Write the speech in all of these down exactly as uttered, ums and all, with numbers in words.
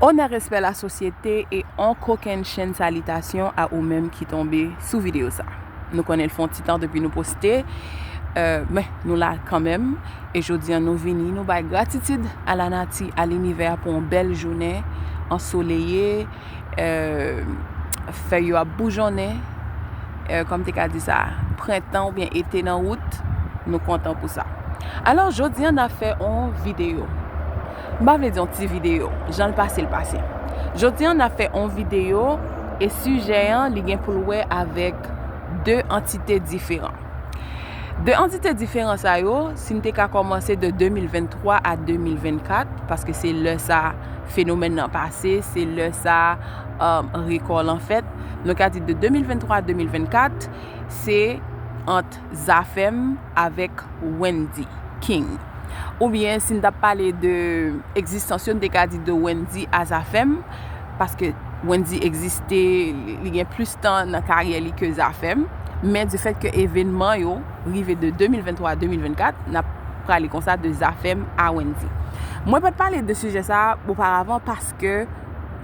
Onè, respè, lasosyete e on kokenn chenn salitasyon a ou menm ki tonbe sou videyo sa. Nou konnen l fè on ti tan depi nou poste, euh, men nou la kanmenm. E jodi a nou vini, nou bay gratitid a lanati, a linivè a pou on bèl jounen ansoleye, euh, fèy yo ap boujonnen, euh, kòm te ka di sa, prentan oubyen ete nan wout, nou kontan pou sa. Alò, jodi a n ap fè on videyo. M pa vle di on ti videyo, jan l pase, l pase. Jodi a n ap fè on videyo e sijè an, li gen pou l wè avèk de antite diferan. De antite diferan sa yo, si n te ka kòmanse de de mil venntwa a de mil vennkat, paske se lè sa fenomèn nan pase, se lè sa, um, rekò lan fèt. Nou ka di de de mil venntwa a de mil vennkat, se ant Zafèm avèk Wendy King. Oubyen, si n t ap pale de egzistans yo, n te ka di de Wendy a Zafèm, paske Wendy egziste, li, li gen plis tan nan karyè li ke Zafèm. Men di fèt ke evènman yo rive de de mil venntwa a de mil vennkat, n ap prale konsa de Zafèm a Wendy. Mwen pa t pale de sijè sa a oparavan paske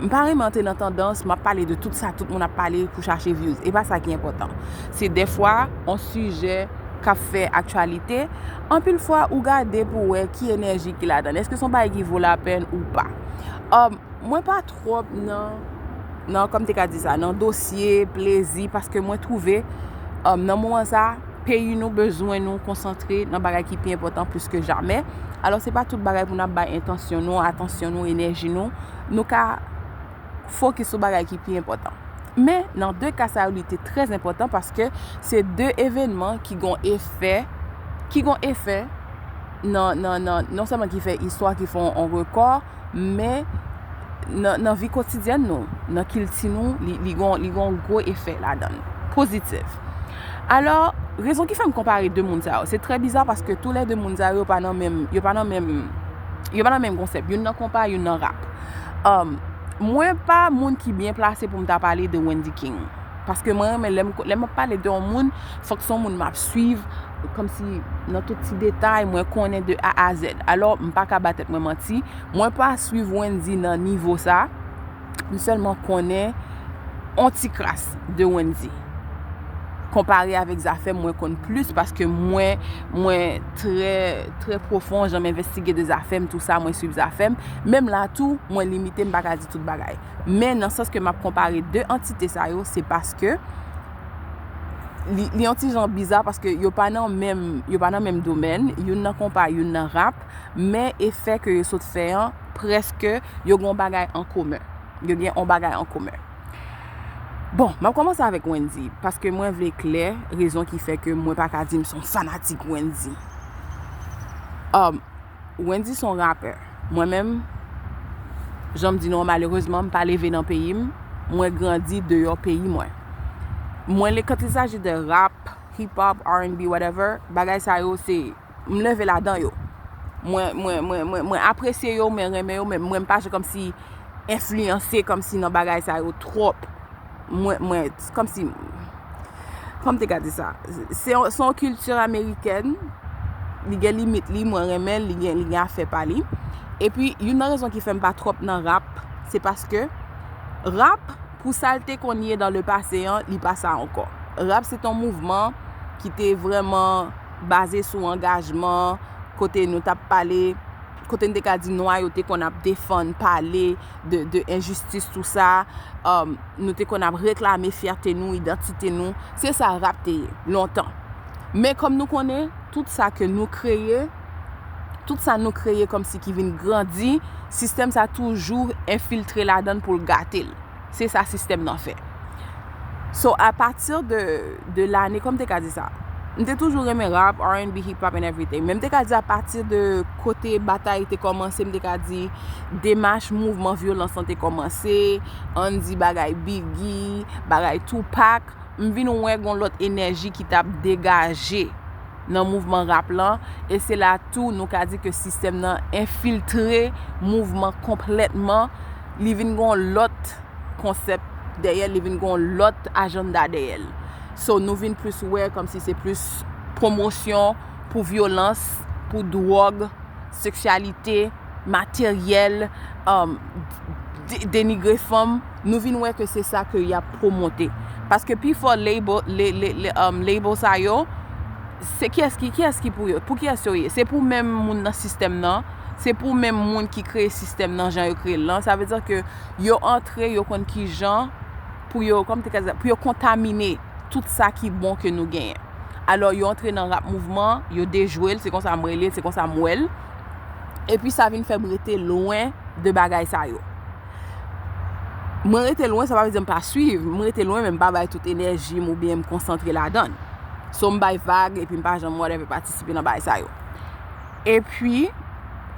m pa renmen antre nan tandans, m ap pale de tout sa tout moun ap pale pou chache views. E pa sa ki enpòtan. Se dèfwa on sijè k ap fè aktyalite. Anpil fwa, ou gade pou wè ki enèji ki ladan l. Èske se on bagay ki vo lapèn ou pa? Um, mwen pa twòp nan, nan, kòm te ka di sa, nan dosye plezi, paske mwen twouve, um, nan moman sa, peyi nou bezwen nou konsantre nan bagay ki pi enpòtan plis ke jamè. Alò, se pa tout bagay pou n ap bay entansyon nou, atansyon nou, enèji nou. Nou ka fokis sou bagay ki pi enpòtan. Men, nan de ka sa yo, li te trè enpòtan paske se de evènman ki gon efè, ki gon efè nan, nan, nan, non sèlman ki fè istwa, ki fè on rekò, men nan, nan vi kotidyèn nou, nan kilti nou, li, li gon, li gon gwo efè ladan l, pozitif. Alò, rezon ki fè m konpare de moun sa yo, se trè biza paske toulède moun sa yo, yo pa nan menm, yo pa nan menm, yo pa nan menm konsèp, youn nan konpa, youn nan rap. Um, mwen pa moun ki byen plase pou m ta pale de Wendy King. Paske mwen renmen, lè m, lè m ap pale de yon moun, fòk se yon moun m ap swiv, kòmsi nan tout ti detay, mwen konnen de A a Z. Alò, m pa ka ba tèt mwen manti, mwen pa swiv Wendy nan nivo sa, m sèlman konnen on ti kras de Wendy. Konpare avèk Zafèm, mwen konn plis paske mwen, mwen trè, trè pwofon, jan m envestige de Zafèm, tou sa, mwen swiv Zafèm. Menm la tou, mwen limite, m pa ka di tout bagay. Men nan sans ke m ap konpare de antite sa yo, se paske li, li yon ti jan biza paske yo pa nan menm, yo pa nan menm domèn, youn nan konpa, youn nan rap, men efè ke yo sot fè an, prèske yo gen yon bagay an komen. Yo gen yon bagay an komen. Bon, m ap kòmanse avèk Wendy, paske mwen vle klè, rezon ki fè ke mwen pa ka di m se yon fanatik Wendy. Um, Wendy se yon rapè. Mwen menm, jan m di nou an, malerezman, m pa leve nan peyi m. Mwen grandi deyò peyi mwen. Mwen, le, quand il s'agit de rap, hip hop, R and B, whatever, bagay sa yo, se, m leve ladan yo. Mwen, mwen, mwen, mwen, mwen apresye yo, mwen renmen yo, men mwen, m pa jan kòmsi enfliyanse kòmsi nan bagay sa yo twòp. Mwen, mwen, kòmsi, kòm te ka di sa, se yon, se yon kilti amerikèn, li gen limit li, mwen renmen l, li gen, li gen afè pa li. Epi, youn nan rezon ki fè m pa twòp nan rap, se paske rap, pou sa l te konn ye dans le passé an, li pa sa ankò. Rap se t on mouvman ki te vrèman baze sou angajman, kote nou t ap pale, kote n te ka di nwa yo te konn ap defann, pale de, de enjistis, tou sa. Um, nou te konn ap reklame fyète nou, idantite nou. Se sa rap te ye, lontan. Men kòm nou konnen, tout sa ke nou kreye, tout sa nou kreye kòmsi ki vin grandi, sistèm sa toujou enfiltre ladan l pou l gate l. Se sa sistèm nan fè. So, apati de, de lane, kòm m te ka di sa, m te toujou renmen rap, R and B, hip hop and everything. Men m te ka di apati de kote batay te kòmanse, m te ka di demach mouvman vyolans lan te kòmanse, ann di bagay Biggie, bagay Tupac, m vin wè gon lòt enèji ki t ap degaje nan mouvman rap lan, e se la tou nou ka di ke sistèm nan enfiltre mouvman konplètman, li vin gon lòt konsèp dèyè l, li vin gon lòt ajanda dèyè l. So, nou vin plis wè kòmsi se plis pwomosyon pou vyolans, pou dwòg, seksyalite, materyèl, um, de- denigre fanm, nou vin wè ke se sa ke y ap pwomote. Paske pifò label, le, le, le, um, label sa yo, se kiyès ki, kiyès ki pou yo? Pou kiyès yo ye? Se pou menm moun nan sistèm nan, se pou menm moun ki kreye sistèm nan jan yo kreye l lan. Sa vle di ke yo antre, yo konn ki jan pou yo, kòm te ka di, pou yo kontamine tout sa ki bon ke nou genyen. Alò, yo antre nan rap mouvman, yo dejwe l, se konsa m rele l, se konsa m wè l. Epi sa vin fè m rete lwen de bagay sa yo. Mwen rete lwen, sa pa vle di m pa swiv, mwen rete lwen, men m pa bay tout enèji m oubyen m konsantre ladan l. So m bay vag epi m pa janm whatever patisipe nan bagay sa yo. Epi,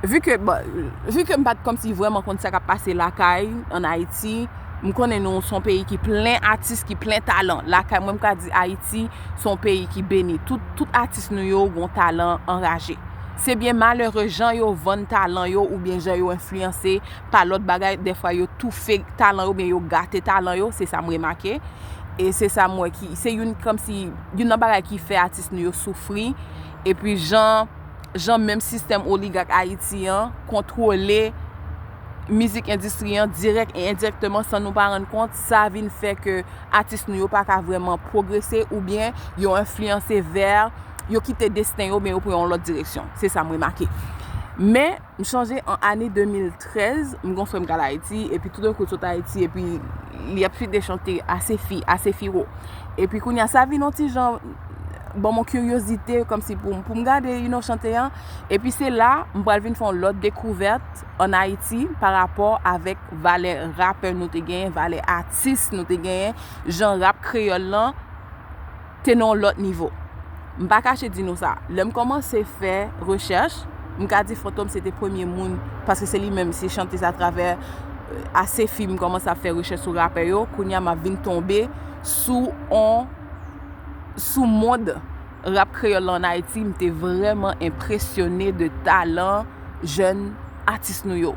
vi ke, bon, vi ke m pa t kòmsi vrèman konn sa k ap pase lakay, ann Ayiti, m konnen nou se yon peyi ki plen atis, ki plen talan. Lakay mwen, m ka di Ayiti se yon peyi ki beni. Tout, tout atis nou yo gen talan anraje. Se byen malere jan yo vann talan yo oubyen jan yo enfliyanse pa lòt bagay. Dèfwa yo toufe talan yo oubyen yo gate talan yo, se sa m remake. E se sa m wè ki, se youn kòmsi, youn nan bagay ki fè atis nou yo soufri. Epi jan, jan menm sistèm oligak Ayiti an kontwole mizik endistri an dirèk e endirèkteman san nou pa rann kont, sa vin fè ke atis nou yo pa ka vrèman pwogrese oubyen yo enfliyanse vè, yo kite desten yo, men yo pran yon lòt direksyon. Se sa m remake. Men, m chonje an ane de mil trèz, m gon frè m k al Ayiti, epi toudenkou l sot Ayiti, epi li ap fite chante Asefi, Asefiro. Epi kounye a, sa vin yon ti jan ban m yon kiryozite, kòmsi pou, pou m gade, you know, chante an. Epi se la, m pral vin fè yon lòt dekouvèt ann Ayiti pa rapò avèk valè rapè nou te genyen, valè atis nou te genyen, jan rap kreyòl lan te nan yon lòt nivo. M pa kache di nou sa. Lè m kòmanse fè rechèch, m ka di Fantom se te premye moun, paske se li menm, se chante sa atravè, euh, Asefi, m kòmanse ap fè rechèch sou rapè yo. Kounye a, m ap vin tonbe sou on, sou mond rap kreyòl la ann Ayiti. M te vrèman enpresyone de talan jèn atis nou yo.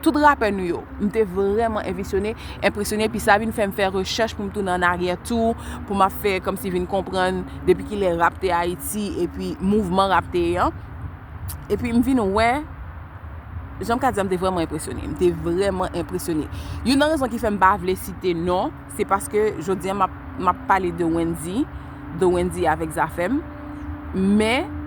Tout rapè nou yo, m te vrèman enpresyone, enpresyone, epi sa vin fè m fè rechèch pou m tounen ann aryè tou, pou m ap fè kòmsi vin konprann depi kilè rap te Ayiti, epi mouvman rap te ye an. Epi m vin wè, jan m ka di a, m te vrèman enpresyone. M te vrèman enpresyone. Youn nan rezon ki fè m pa vle site non, se paske jodi a m ap, m ap pale de Wendyy, de Wendyy avèk Zafèm. Men,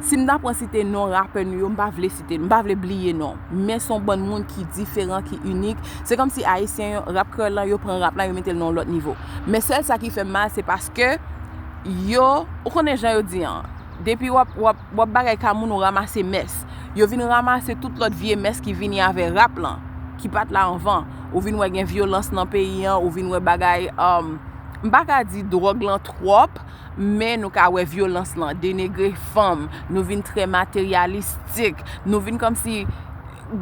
si m ta pran site non rapè nou yo, m pa vle site, m pa vle bliye non. Men se yon bann moun ki diferan, ki inik. Se kòmsi Ayisyen yo, rap kreyòl lan, yo pran rap la, yo mete l nan yon lòt nivo. Men sèl sa ki fè m mal, se paske yo, ou konnen jan yo di an, depi w ap, w ap, w ap bagay ka moun, ou ranmase mès. Yo vin ranmase tout lòt vye mès ki vini avè rap lan, ki pa t la anvan. Ou vin wè gen vyolans nan peyi an, ou vin wè bagay, um, m pa ka di dwòg lan twòp, men nou ka wè vyolans lan, denigre fanm, nou vin trè materyalistik, nou vin kòmsi,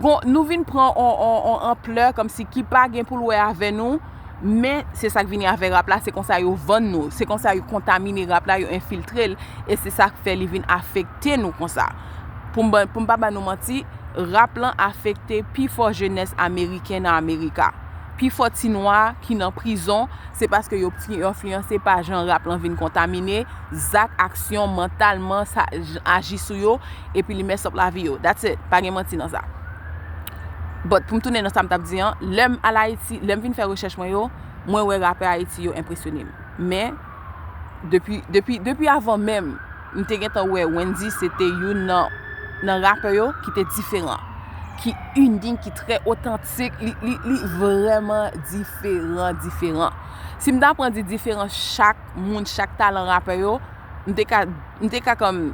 gon, nou vin pran on, on, on anplè kòmsi ki pa gen pou l wè avè nou, men se sa k vini avè rap la, se konsa yo vann nou, se konsa yo kontamine rap la, yo enfiltre l, e se sa k fè li vin afekte nou konsa. Pou m ban, pou m pa ba nou manti, rap lan afekte pifò jenès ameriken nan Amerika. Pifò ti nwa ki nan prizon, se paske yo fi-, enfliyanse pa jan rap lan vin kontamine, zak, aksyon, mantalman, sa j-, aji sou yo, epi li mess up lavi yo. That's it. Pa gen manti nan sa. But pou m tounen nan sa m t ap di an, lè m al Ayiti, lè m vin fè rechèch mwen yo, mwen wè rapè Ayiti yo enpresyone m. Men, depi, depi, depi avan menm, m te gentan wè Wendyy se te youn nan, nan rapè yo ki te diferan, ki inik, ki trè otantik, li, li, li vrèman diferan, diferan. Si m ta pran di diferan chak moun, chak talan rapè yo, m te ka, m te ka kòm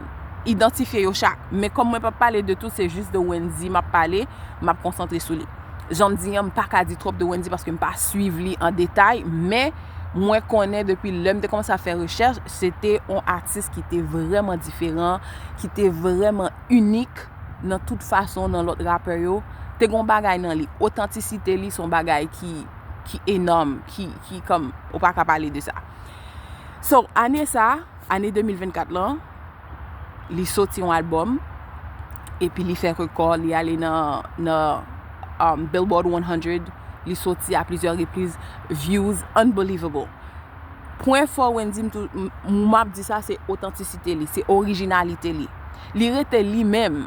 idantifye yo chak. Men kòm mwen p ap pale de tout, se jis de Wendyy m ap pale, m ap konsantre sou li. Jan m di an, m pa ka di twòp de Wendyy paske m pa swiv li an detay, men mwen konnen depi lè m te kòmanse ap fè rechèch, se te yon atis ki te vrèman diferan, ki te vrèman inik nan tout fason nan lòt rapè yo. Te gen yon bagay nan li, otantisite li se yon bagay ki, ki enòm, ki, ki kòm, ou pa ka pale de sa. So, ane sa, ane de mil vennkat lan, li soti yon albòm, epi li fè rekò, li ale nan, nan, um, Billboard one hundred, li soti a plizyè repriz, views unbelievable. Pwen fò Wendyy, m tou-, m, m ap di sa, se otantisite li, se orijinalite li. Li rete li menm.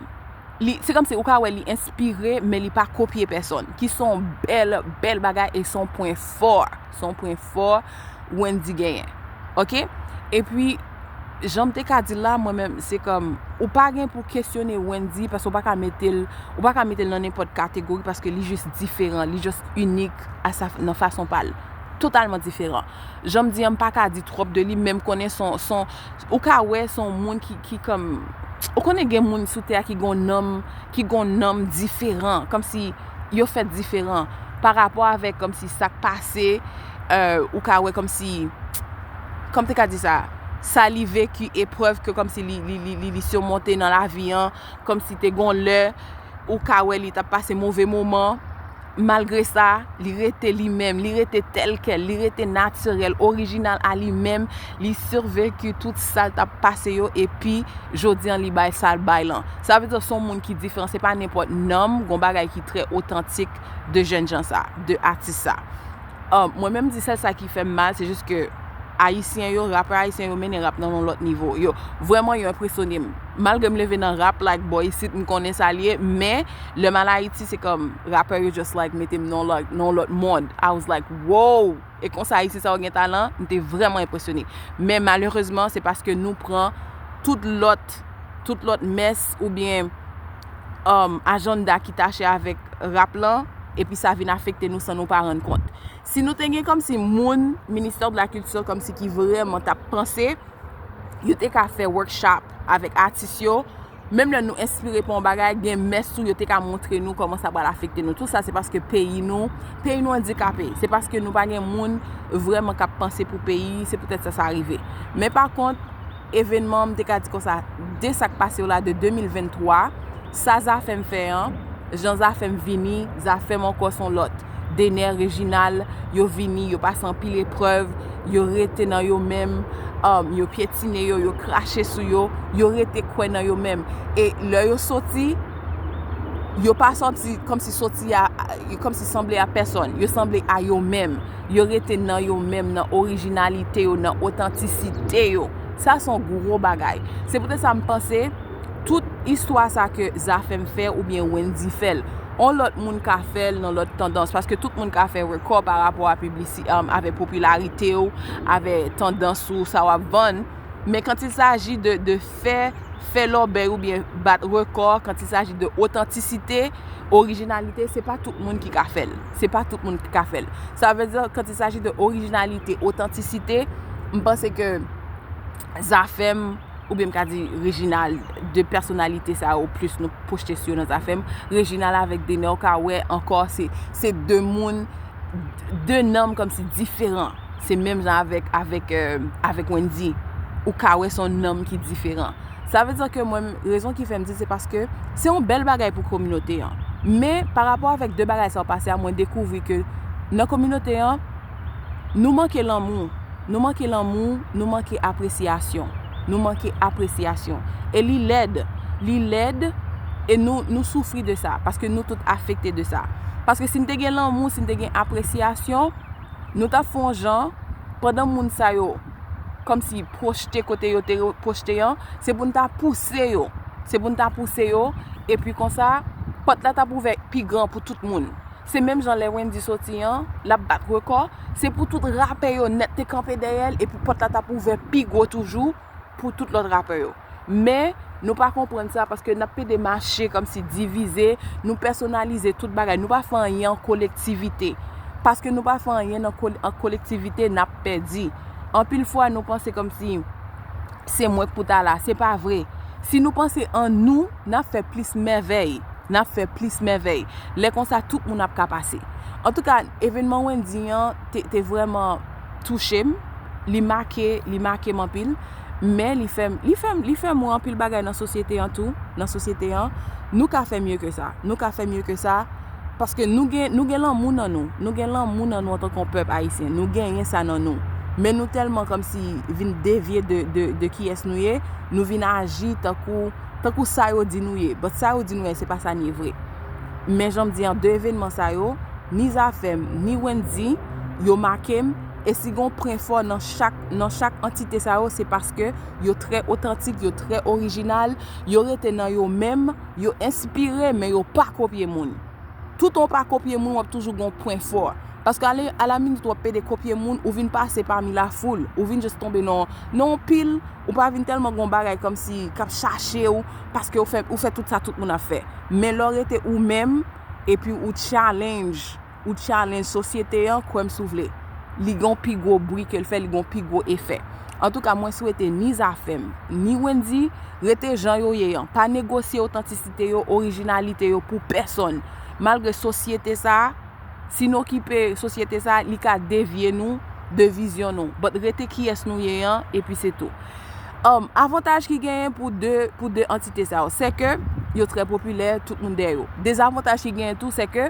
li, se kòmsi ou ka wè li enspire, men li pa kopye pèsonn. Ki se yon bèl, bèl bagay e se yon pwen fò. Se yon pwen fò Wendy genyen. Oke? Epi, jan m te ka di l la, mwen menm, se kòm, ou pa gen pou kesyone Wendy, paske ou pa ka mete l, ou pa ka mete l nan nenpòt kategori, paske li jis diferan, li jis inik a sa, nan fason pa l. Totalman diferan. Jan m di an, m pa ka di twòp de li, men m konnen se yon, se yon, ou ka wè se yon moun ki, ki kòm, ou konnen gen moun sou tè a ki gon nanm, ki gon nanm diferan, kòmsi yo fèt diferan pa rapò avèk kòmsi sa k pase, euh, ou ka wè kòmsi, kòm te ka di sa, sa li veki, eprèv ke kòmsi li, li, li, li, li simonte nan lavi an, kòmsi te gon lè, ou ka wè li t ap pase move moman, malgre sa, li rete li menm, li rete tèl kèl, li rete natirèl, orijinal a li menm, li siveki tout sa l t ap pase yo, epi jodi an li bay sa l bay lan. Sa vle di se yon moun ki diferan, se pa nenpòt nanm, gon bagay ki trè otantik de jènjan sa, de atis sa. Um, mwen menm di sèl sa ki fè m mal, se jis ke Ayisyen yo, rapè ayisyen yo mennen rap nan yon lòt nivo. Yo, vrèman yo enpresyone m. Malgre m leve nan rap like bò isit, m konnen sa l ye, men lè m al Ayiti, se kòm rapè yo just like mete m nan yon lòt, nan yon lòt mond. I was like, wow! E konsa Ayisyen sa yo gen talan, m te vrèman enpresyone. Men malerezman, se paske nou pran tout lòt, tout lòt mès oubyen um, ajanda ki tache avèk rap lan, epi sa vin afekte nou san nou pa rann kont. Si nou te gen kòmsi moun Ministère de la Culture kòmsi ki vrèman t ap panse, yo te ka fè workshop avèk atis yo, menm lè nou enspire pa yon bagay, gen mès tou yo te ka montre nou kòman sa pral afekte nou. Tout sa se paske peyi nou, peyi nou andikape. Se paske nou pa gen moun vrèman k ap panse pou peyi, se poutèt sa sa rive. Men pa kont, evènman, m te ka di konsa, de sa k pase yo la de de mil venntwa, sa Zafèm fè an, jan Zafèm vini, Zafèm ankò se yon lòt. Dener, Reginald, yo vini, yo pase anpil eprèv, yo rete nan yo menm, um, yo pyetine yo, yo krache sou yo, yo rete kwè nan yo menm. E lè yo soti, yo pa soti kòmsi soti a, kòmsi sanble a pèsonn, yo sanble a yo menm. Yo rete nan yo menm, nan orijinalite yo, nan otantisite yo. Sa se yon gwo bagay. Se poutèt sa m panse, tout istwa sa ke Zafèm fè oubyen Wendy fè l, on lòt moun ka fè l nan lòt tandans, paske tout moun ka fè rekò pa rapò a piblisi-, um, avèk popilarite w, avèk tandans ou, sa w ap vann. Men quand il s'agit de, de fè, fè lòbèy oubyen bat rekò, quand il s'agit de otantisite, orijinalite, se pa tout moun ki ka fè l. Se pa tout moun ki ka fè l. Sa vle di, quand il s'agit de orijinalite, otantisite, m panse ke Zafèm, oubyen m ka di Reginald, de pèsonalite sa yo plis nou pwojte sou yo nan Zafèm. Reginald avèk Dener, ou ka wè ankò, se, se de moun, de nanm kòmsi diferan. Se menm jan avèk, avèk, euh, avèk Wendy. Ou ka wè se yon nanm ki diferan. Sa vle di ke mwen, rezon ki fè m di se paske se yon bèl bagay pou kominote an. Men, pa rapò avèk de bagay sa yo pase a, mwen dekouvri ke nan kominote an, nou manke lanmou. Nou manke lanmou, nou manke apresyasyon. Nou manke apresyasyon. E li lèd. Li lèd e nou, nou soufri de sa. Paske nou tout afekte de sa. Paske si n te gen lanmou, si n te gen apresyasyon, nou t ap fè yon jan, pandan moun sa yo, kòmsi pwojte kote yo te pwojte an, se pou n ta pouse yo. Se pou n ta pouse yo, epi konsa, pòt la t ap ouvè pi gran pou tout moun. Se menm jan lè Wendy soti an, l ap bat rekò, se pou tout rapè yo nèt te kanpe dèyè l, epi pòt la t ap ouvè pi gwo toujou pou tout lòt rapè yo. Men, nou pa konprann sa paske n ap pede mache kòmsi divize, nou pèsonalize tout bagay, nou pa fè anyen an kolektivite. Paske nou pa fè anyen nan kol-, an kolektivite, n ap pèdi. Anpil fwa, nou panse kòmsi se mwen k pou ta la, se pa vre. Si nou panse an nou, n ap fè plis mèvèy. N ap fè plis mèvèy. Lè konsa, tout moun ap ka pase. Antouka, evènman Wendy an te, te vrèman touche m. Li make, li make m anpil. Men li fè m, li fè m, li fè m wè anpil bagay nan sosyete an tou. Nan sosyete an, nou ka fè mye ke sa. Nou ka fè mye ke sa. Paske nou gen, nou gen lanmou nan nou. Nou gen lanmou nan nou antanke yon pèp ayisyen. Nou genyen sa nan nou. Men nou tèlman kòmsi vin devye de, de, de kiyès nou ye. Nou vin aji tankou, tankou sa yo di nou ye. But sa yo di nou ye, se pa sa n ye vre. Men jan m di an, de evènman sa yo, ni Zafèm, ni Wendy, yo make m, E si gen yon pwen fò nan chak, nan chak antite sa yo, se paske yo trè otantik, yo trè orijinal, yo rete nan yo menm, yo enspire, men yo pa kopye moun. Toutan w pa kopye moun, w ap toujou gen yon pwen fò. Paske ale, alaminit w ap pede kopye moun, ou vin pase pami lafoul, ou vin jis tonbe nan, nan yon pil, ou pa vin tèlman gen yon bagay kòmsi k ap chache w, paske ou fè, ou fè tout sa tout moun ap fè. Men lè w rete ou menm, epi ou challenge, ou challenge sosyete an, kwè m si w vle, li gen yon pi gwo bri ke l fè, li gen yon pi gwo efè. Antouka, mwen swete ni Zafèm, ni Wendy rete jan yo ye an. Pa negosye otantisite yo, orijinalite yo pou pèsonn. Malgre sosyete sa a, si n okipe sosyete sa a, li ka devye nou de vizyon nou. But rete kiyès nou ye an, epi se tou. Um, avantaj ki genyen pou de, pou de antite sa yo, se ke yo trè popilè, tout moun dèyè yo. Dezavantaj ki genyen tou, se ke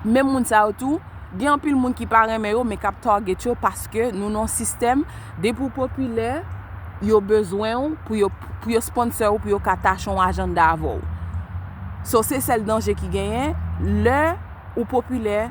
menm moun sa yo tou, gen anpil moun ki pa renmen yo, men k ap target yo paske nou nan yon sistèm, depi w popilè, yo bezwen w pou yo, pou yo sponsor w, pou yo ka tache yon ajanda avè w. So, se sèl danje ki genyen, lè ou popilè,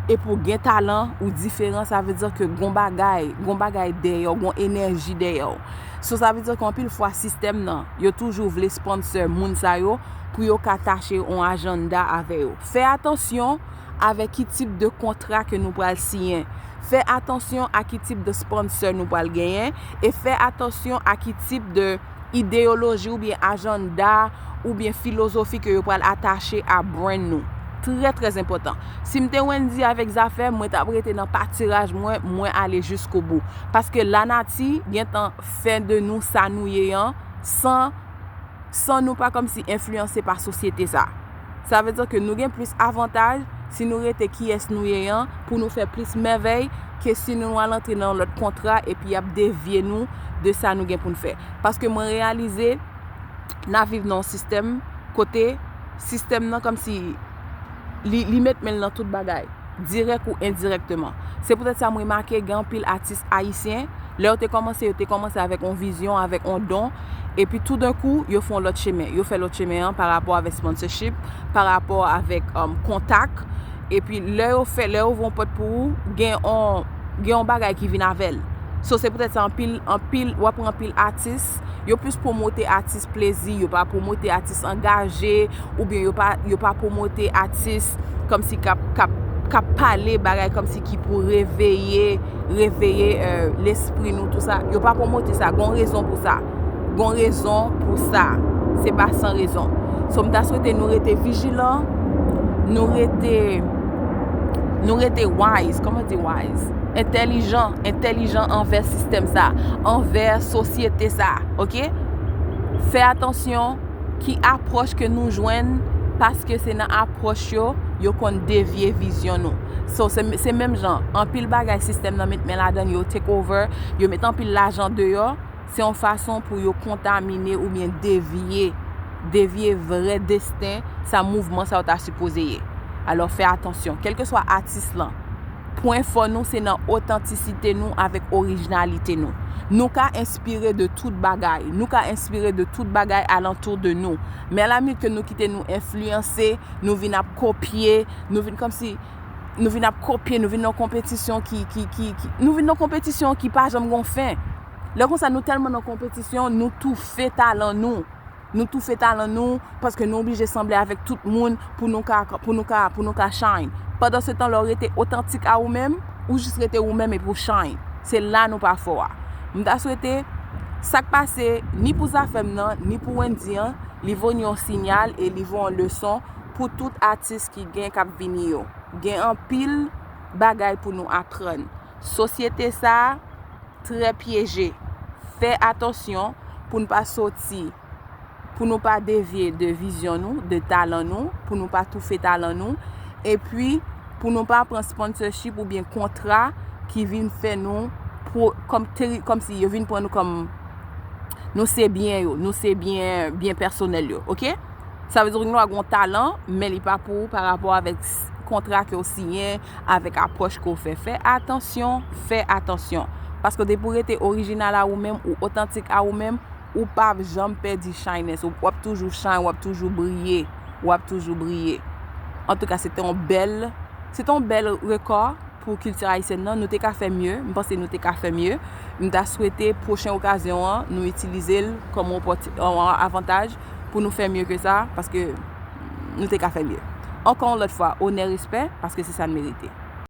epi w gen talan, ou diferan, sa vle di ke gon bagay, gon bagay dèyè w, gon enèji dèyè w. So, sa vle di ke anpil fwa sistèm nan, yo toujou vle sponsor moun sa yo pou yo ka tache yon ajanda avè yo. Fè atansyon avèk ki tip de kontra ke nou pral siyen. Fè atansyon a ki tip de sponsor nou pral genyen e fè atansyon a ki tip de ideyoloji oubyen ajanda oubyen filozofi ke yo pral atache a brand nou. Trè, trè enpòtan. Si m te Wendy avèk Zafèm, mwen t ap rete nan patiraj mwen, mwen ale jiskobou. Paske lanati gentan fè de nou sa nou ye an, san, san nou pa kòmsi enfliyanse pa sosyete sa. Sa vle di ke nou gen plis avantaj si nou rete kiyès nou ye an pou nou fè plis mèvèy ke si nou al antre nan yon lòt kontra epi y ap devye nou de sa nou gen pou n fè. Paske mwen reyalize n ap viv nan yon sistèm kote sistèm nan kòmsi li, li met men l nan tout bagay, dirèk ou endirèkteman. Se poutèt sa m remake gen anpil atis ayisyen, lè yo te kòmanse, yo te kòmanse avèk yon vizyon, avèk yon don, epi toudenkou, yo fè yon lòt chemen. Yo fè lòt chemen an pa rapò avèk sponsorship, pa rapò avèk, um, kontak. Epi lè yo fè, lè yo ouvri yon pòt pou ou, gen yon, gen yon bagay ki vin avè l. So, se poutèt sa anpil, anpil, w ap wè anpil atis, yo plis pwomote atis plezi, yo pa pwomote atis angaje, oubyen yo pa, yo pa pwomote atis kòmsi k ap, k ap, k ap pale bagay kòmsi ki pou reveye, reveye, euh, lespri nou, tou sa. Yo pa pwomote sa, gon rezon pou sa. Gon rezon pou sa. Se pa san rezon. So, m ta swete nou rete vijilan, nou rete, nou rete wise, kòman di wise? Entèlijan, entèlijan anvè sistèm sa, anvè sosyete sa, oke? Fè atansyon ki apwòch ke nou jwenn, paske se nan apwòch yo, yo konn devye vizyon nou. So, se, se menm jan, anpil bagay sistèm nan met men ladan l, yo take over, yo met anpil lajan deyò, se yon fason pou yo kontamine oubyen devye, devye vrè desten sa mouvman sa yo ta sipoze ye. Alò, fè atansyon, kèlkeswa atis lan, pwen fò nou se nan otantisite nou avèk orijinalite nou. Nou ka enspire de tout bagay. Nou ka enspire de tout bagay alantou de nou. Men alaminit ke nou kite nou enfliyanse, nou vin ap kopye, nou vin kòmsi, nou vin ap kopye, nou vin nan konpetisyon ki, ki, ki, ki, nou vin nan konpetisyon ki pa janm gon fen. Lè konsa, nou tèlman nan konpetisyon, nou toufe talan nou. Nou toufe talan nou paske nou oblije sanble avèk tout moun pou nou ka, pou nou ka, pou nou ka shine. Pandansetan, lè w rete otantik a ou menm, ou jis rete ou menm epi w shine. Se la nou pa fò a. M ta swete sa k pase ni pou Zafèm nan, ni pou Wendy an, li voye yon siyal e li voye yon leson pou tout atis ki gen k ap vini yo. Gen anpil bagay pou nou aprann. Sosyete sa a trè pyeje. Fè atansyon pou n pa soti, pou nou pa devye de vizyon nou, de talan nou, pou nou pa toufe talan nou, epi pou nou pa pran sponsorship oubyen kontra ki vin fè nou pwo-, kòm teri-, kòmsi yo vin pran nou kòm nou se byen yo, nou se byen, byen pèsonèl yo, oke? Sa vle di w gen dwa gen yon talan, men li pa pou ou pa rapò avèk s-, kontra ke w siyen, avèk apwòch ke w fè. Fè atansyon, fè atansyon. Paske depi w rete orijinal a ou menm, ou otantik a ou menm, ou p ap janm pèdi shyness. Ou, w ap toujou shine, w ap toujou briye, w ap toujou briye. Antouka, se te yon bèl, se te yon bèl rekò. pou kilti ayisyèn nan, nou te ka fè mye, m panse nou te ka fè mye. M ta swete pwochen okazyon an, nou itilize l kòm yon opòti- yon avantaj pou nou fè mye ke sa, paske nou te ka fè mye. Ankò yon lòt fwa, onè, respè, paske se sa n merite.